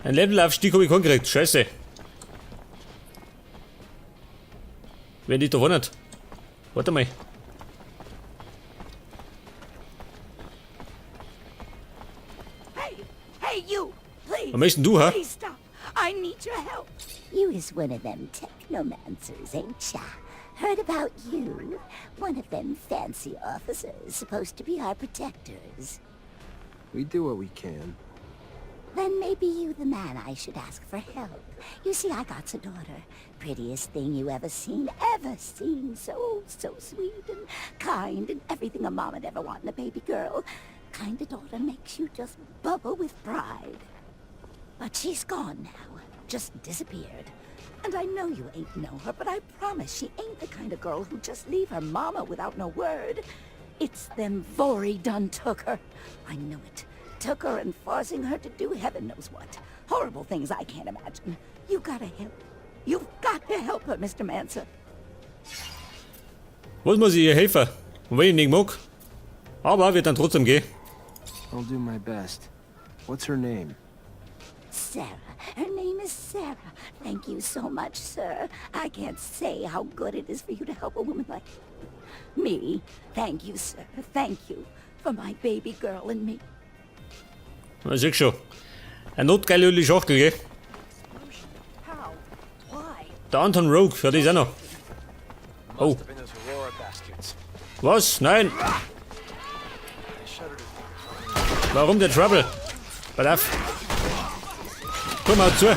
Ein Levelaufstieg habe ich keinen gekriegt. Scheiße. Wenn die da wundert. Warte mal. Hey, hey, you! Please! Was möchtest denn du, hä? Please stop! I need your help. You is one of them technomancers, ain't ya? Heard about you. One of them fancy officers supposed to be our protectors. We do what we can. Then maybe you the man I should ask for help. You see, I got's a daughter. Prettiest thing you ever seen, ever seen. So, so sweet and kind and everything a mama'd ever want in a baby girl. Kind of daughter makes you just bubble with pride. But she's gone now. Just disappeared. And I know you ain't know her, but I promise she ain't the kind of girl who'd just leave her mama without no word. It's them Vori done took her. I know it. Took her and forcing her to do heaven knows what. Horrible things I can't imagine. You gotta help. You've got to help her, Mr. Manser. Was muss ich ihr helfen? Und wenn ich nicht mag. Aber wird dann trotzdem gehen. I'll do my best. What's her name? Sarah. Her name is Sarah. Thank you so much, sir. I can't say how good it is for you to help a woman like me. Thank you, sir. Thank you for my baby girl and me. Na, siehst schon. Eine notgeile Uli Schachtel, gell? How? Why? Der Anton Rogue, ja, das ist auch noch. Oh. Must have been those Aurora bastards. Was? Nein! I shudder to think. Warum der Trouble? Pass auf. Komm mal zu.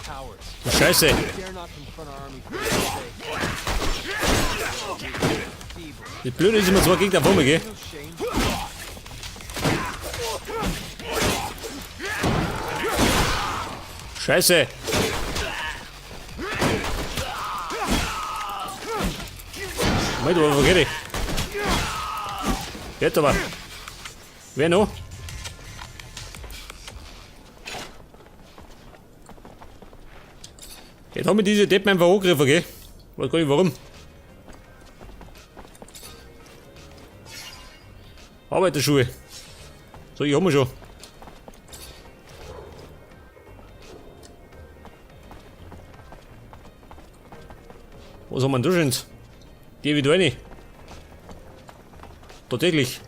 Cowards. Scheiße. Dare not confront our army face to face. Feeble. Das Blöde ist immer zwei Gegner vor mir, gell? No shame. Scheiße. Moment, wo geht ich? Jetzt aber. Wer noch? Jetzt haben wir diese Deppen einfach angegriffen, gell? Weiß gar nicht warum. Arbeiterschuhe. So, ich hab wir schon. Was haben wir denn da schon? Geh wieder rein. Tatsächlich.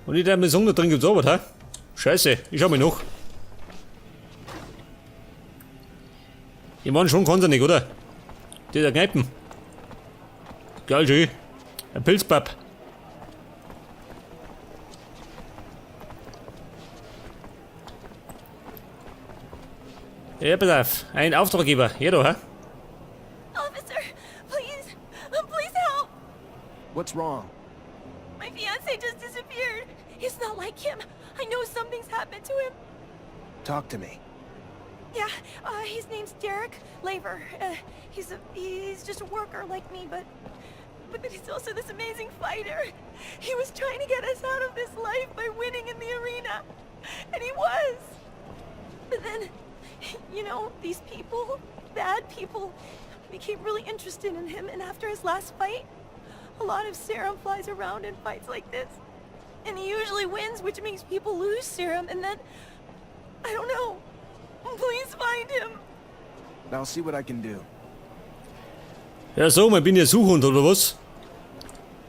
Und ich mir sagen, da drin gibt's Arbeit, hä? Scheiße, ich schau mal nach. Ich mein, schon kann's ja nicht, oder? Die da Kneipen. Geil, schön. Ein Pilzpub. Ja, pass auf. Ein Auftraggeber. Ja, da, hä? Officer, please, please help! What's wrong? My fiance just disappeared. It's not like him. I know something's happened to him. Talk to me. Yeah, his name's Derek Laver. He's just a worker like me, but he's also this amazing fighter. He was trying to get us out of this life by winning in the arena, and he was. But then, you know, these people, bad people, became really interested in him, and after his last fight, a lot of serum flies around in fights like this. And he usually wins, which makes people lose serum, and then... I don't know. Please find him. I'll see what I can do. Ja, so, mal bin ich ein Suchhund, oder was?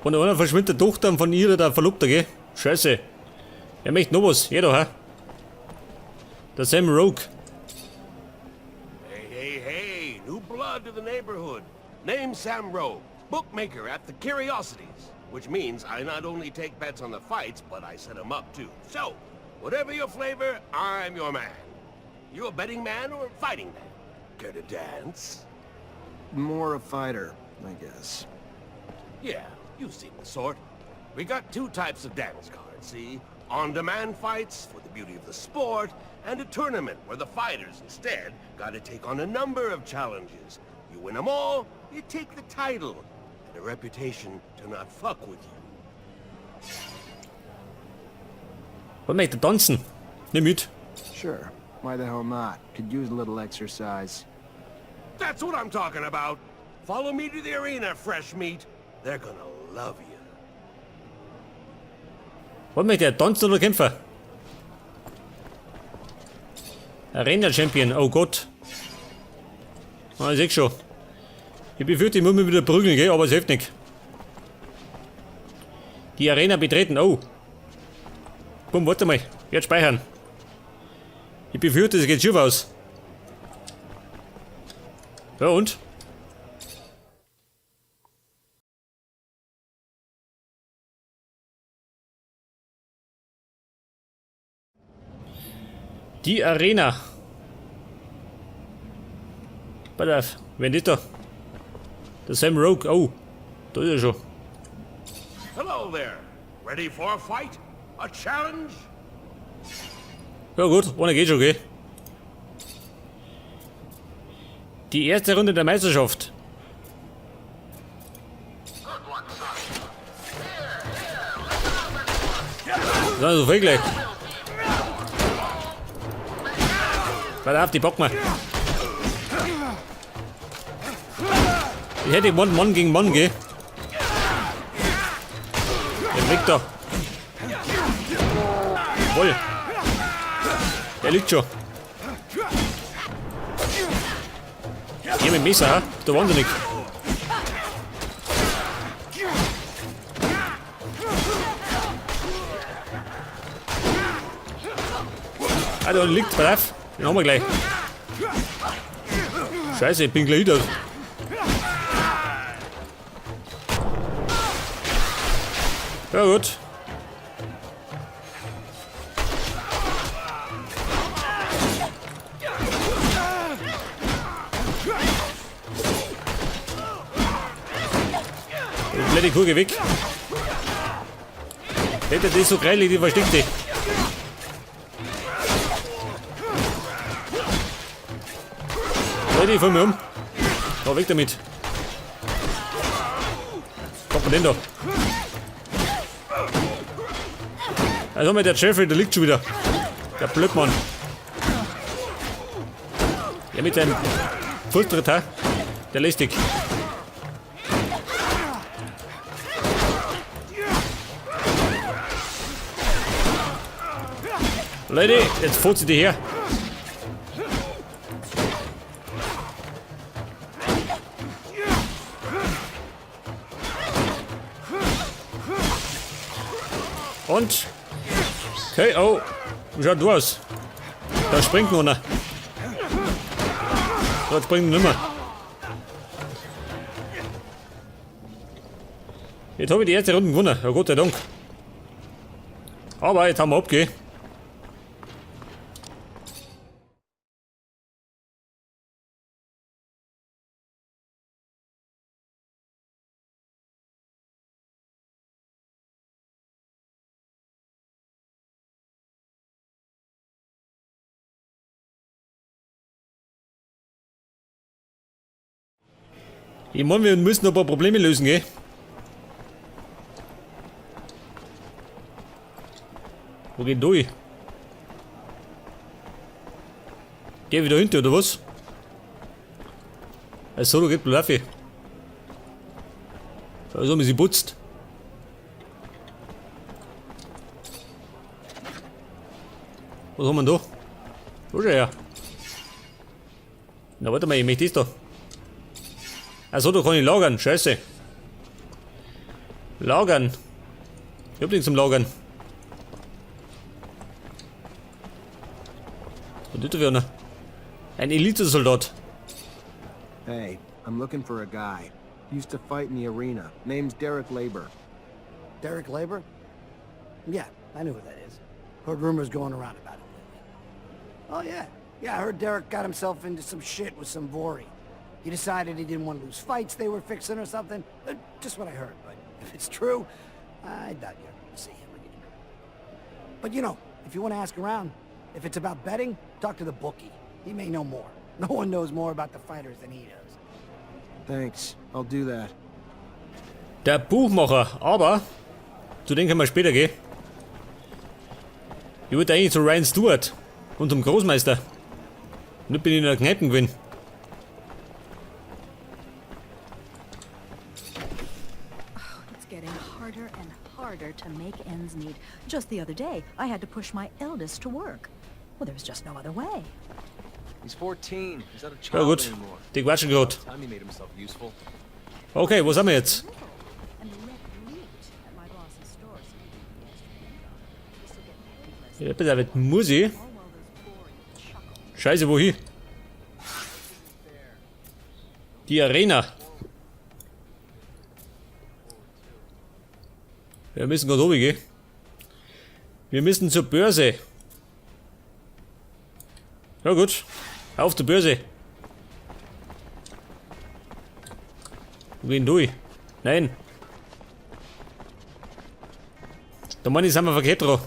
Von der einer verschwindet der Tochter und von ihrer der Verlobter, gell? Scheiße. Er möchte noch was. Jeder, hä? Der Sam Rogue. Hey, hey, hey, new blood to the neighborhood. Name Sam Rowe, bookmaker at the Curiosities, which means I not only take bets on the fights, but I set 'em up too. So, whatever your flavor, I'm your man. You a betting man or a fighting man? Care to dance? More a fighter, I guess. Yeah, you seem the sort. We got two types of dance cards, see? On-demand fights for the beauty of the sport, and a tournament where the fighters instead gotta take on a number of challenges. You win 'em all, you take the title, and a reputation to not fuck with you. Was möchte tanzen? Nimm mit. Sure. Why the hell not? Could use a little exercise. That's what I'm talking about! Follow me to the arena, fresh meat. They're gonna love you. Was möchte er? Tanzen oder kämpfen? Arena Champion, oh Gott. Ah, ich seh schon. Ich befürchte, ich muss mich wieder prügeln, gell? Aber es hilft nicht. Die Arena betreten, oh. Komm, warte mal. Jetzt speichern. Ich befürchte, es geht schief aus. Ja und? Die Arena. Pass auf, wer ist das da? Der Sam Rogue, oh. Da ist er schon. Hello there. Ready for a fight? A challenge? Ja gut, ohne geht schon, gell? Die erste Runde der Meisterschaft. So, so viel gleich. Pass auf, die packen wir. Ich hätte gewonnen, Mann gegen Mann, gell? Der liegt da. Jawohl. Der liegt schon. Hier mit dem Messer, ha? Bist du wahnsinnig. Ah, da liegt, pass auf. Den haben wir gleich. Scheiße, ich bin gleich wieder. Ja gut. Die blöde Kurve weg. Hätte das so greilig, die versteckt die. Leute, ich fall mir um. Da, weg damit. Was kommt denn da? Also mit der Jeffrey, der liegt schon wieder. Der Blödmann. Ja, mit seinem Fußtritt, ha? Der lästig. Leute, jetzt fährt sie die her. Und? Okay, oh. Wie schaut du aus? Da springt noch einer. Da springt nimmer. Jetzt habe ich die erste Runde gewonnen. Ja, Gott sei Dank. Aber jetzt haben wir abgegeben. Ich meine, wir müssen noch ein paar Probleme lösen, gell? Wo geht durch? Geh wieder hinter, oder was? Achso, da geht Blaffi. Also haben sie putzt. Was haben wir denn da? Wo ist er her? Na warte mal, ich möchte das da. Achso, da kann ich lagern. Scheiße. Lagern. Ich hab nichts zum Lagern. Was tut der Werner? Ein Elite-Soldat. Hey, I'm looking for a guy. Used to fight in the arena. Name's Derek Labor. Derek Labor? Yeah, I know who that is. Heard rumors going around about him lately. Oh yeah, yeah, I heard Derek got himself into some shit with some Vori. He decided he didn't want to lose fights they were fixing or something. Just what I heard, but if it's true, I doubt you're ever gonna see him again. But you know, if you want to ask around, if it's about betting, talk to the bookie. He may know more. No one knows more about the fighters than he does. Thanks. I'll do that. Der Buchmacher, aber zu dem können wir später gehen. Ich wollte eigentlich zu Ryan Stewart, unserem Großmeister. Und ich bin in der Kneipe gewesen. Oh, it's getting harder and harder to make ends meet. Just the other day, I had to push my eldest to work. Well, there was just no other way. He's 14. He's not a Ja child gut, anymore. die quatschen gerade. Time he made himself useful. Okay, wo sind wir jetzt? Little, and the rent leaked at my boss's store, so he gave me extra income. We still get paid less Ja, bitte, mit muss ich? all while those boring chuckle. Scheiße, wohin? Die Arena. Wir müssen gerade oben gehen. Wir müssen zur Börse. Ja gut, auf zur Börse. Wo gehen durch? Nein. Da meine ich, sind wir verkehrt drauf.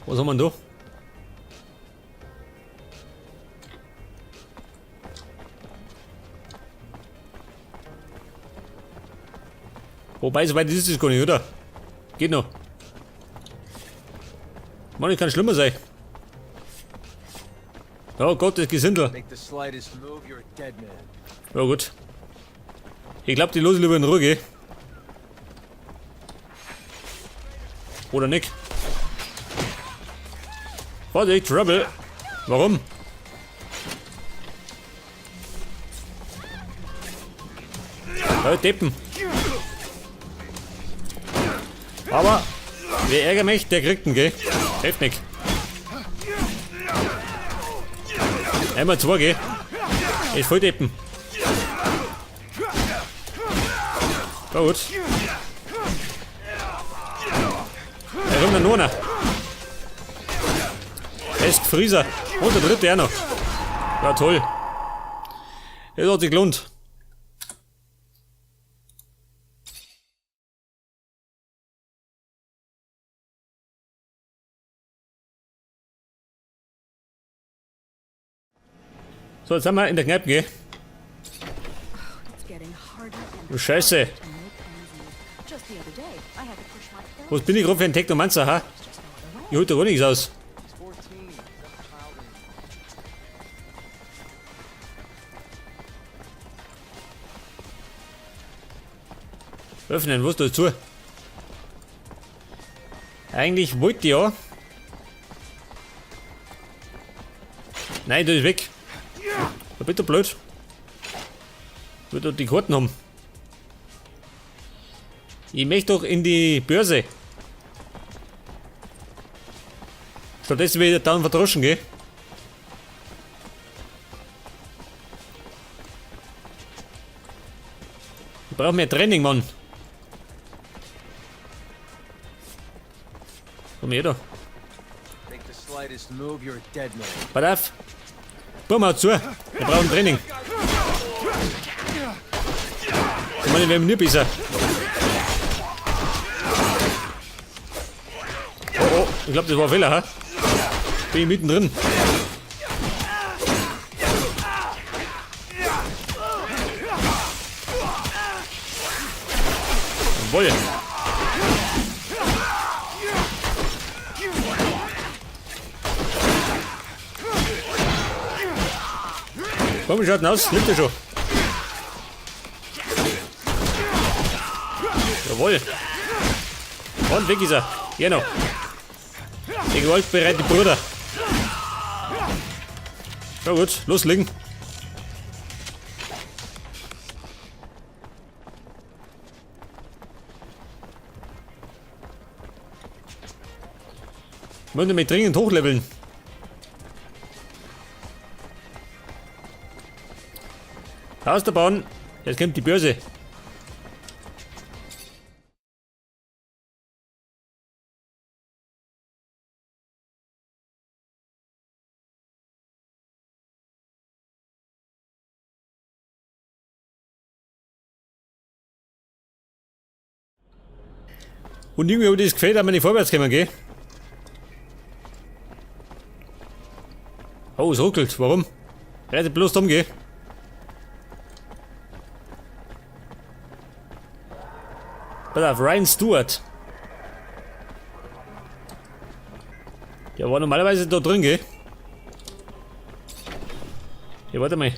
Was haben wir denn da? Wobei, so weit ist es gar nicht, oder? Geht noch. Mann, ich kann schlimmer sein. Oh Gott, das Gesindel. Make the slightest move, you're a dead man. Ja gut. Ich glaube, die los lieber in Ruhe, gell? Oder nicht? Vorsicht, Trouble. Warum? Ja, Deppen. Aber wer ärgert mich, der kriegt ihn, gell? Hilft nicht. Einmal zwei, gell? Ist voll Deppen. Na gut. Da kommt noch einer. Esk Frieser. Und der dritte auch noch. Ja, toll. Das hat sich gelohnt. So, jetzt sind wir in der Kneipe, gell? It's getting harder and Oh, Scheiße. harder to make ends meet. Just the other day, I had to push my Was eldest bin ich gerade für ein Technomancer, ha? There's just no other way. Ich hol da gar nichts aus. He's 14. He's not a child anymore. Öffnen, was da zu? Eigentlich wollte ich ja. Nein, das ist weg. Da bitte blöd. Ich will doch die Karten haben. Ich möchte doch in die Börse. Stattdessen will ich dann verdroschen, gell? Ich brauche mehr Training, Mann. Komm her da. Make the slightest move, you're a dead man. Pass auf. Bumm, hau zu. Wir brauchen Training. Ich meine, wir haben nur besser. Oh, oh. Ich glaube, das war ein Fehler, ha? Bin ich mittendrin. Jawohl. Komm, wie schaut denn aus? Nimmt er schon. Jawohl. Und weg ist er. Genau. Der gewaltbereite Bruder. Na gut, loslegen. Müssen wir dringend hochleveln. Aus der Bahn. Jetzt kommt die Börse. Und irgendwie habe ich das Gefühl, dass wir nicht vorwärts kommen, gell? Oh, es ruckelt. Warum? Reitet bloß dumm, gell? Pass auf, Ryan Stewart. Der war normalerweise da drin, gell? Ja, warte mal.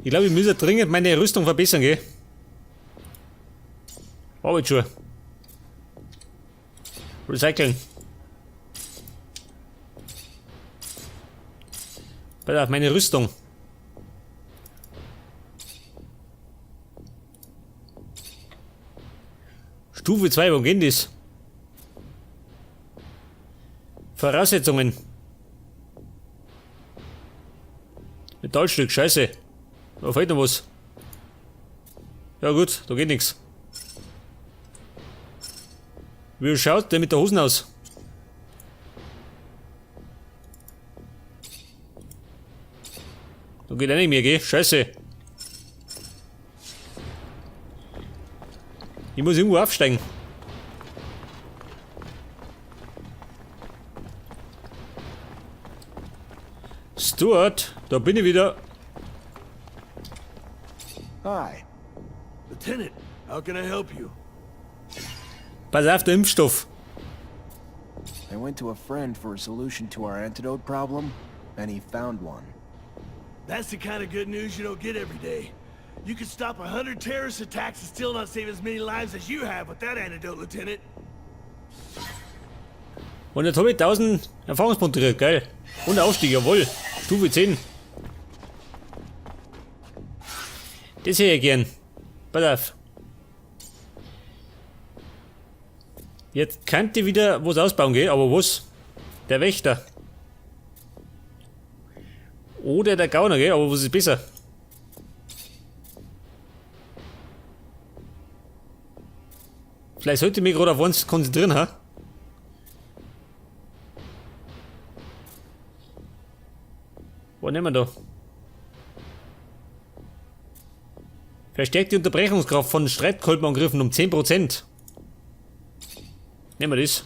Ich glaube, ich muss ja dringend meine Rüstung verbessern, gell? Arbeitsschuhe. Recyceln. Pass auf, meine Rüstung. Stufe 2, wo geht das? Voraussetzungen. Metallstück, scheiße. Da fehlt noch was. Ja gut, da geht nichts. Wie schaut der mit der Hosen aus? Da geht auch nicht mehr, gell? Scheiße. Ich muss irgendwo aufsteigen. Stuart, da bin ich wieder. Hi. Lieutenant, how can I help you? Pass auf, der Impfstoff. I went to a friend for a solution to our antidote problem, and he found one. That's the kind of good news you don't get every day. You could stop 100 terrorist attacks and still not save as many lives as you have with that antidote, Lieutenant. Und jetzt habe ich 1000 Erfahrungspunkte gekriegt, geil. Und Aufstieg, jawohl. Stufe 10. Das hätte ich gern. Pass auf. Jetzt könnte ich wieder was ausbauen gehen, aber was? Der Wächter. Oder der Gauner, gell? Aber was ist besser? Vielleicht sollte ich mich gerade auf eins konzentrieren, ha? Was nehmen wir da? Verstärkt die Unterbrechungskraft von Streitkolbenangriffen um 10%. Nehmen wir das.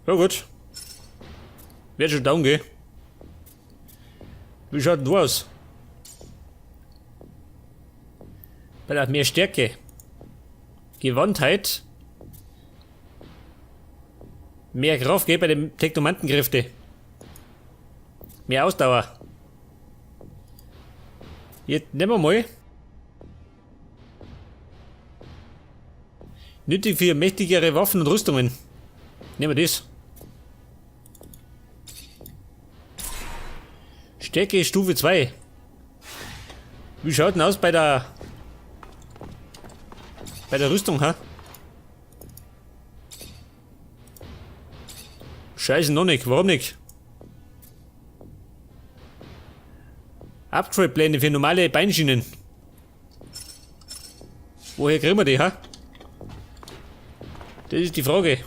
Ja gut. Wird schon down gehen. Wie schaut denn du aus? Bei der mehr Stärke. Gewandtheit. Mehr Kraft geht bei den Technomantenkräfte. Mehr Ausdauer. Jetzt nehmen wir mal. Nötig für mächtigere Waffen und Rüstungen. Nehmen wir das. Stärke Stufe 2. Wie schaut denn aus bei der Rüstung, ha? Scheiße, noch nicht. Warum nicht? Upgrade-Pläne für normale Beinschienen. Woher kriegen wir die, ha? Das ist die Frage.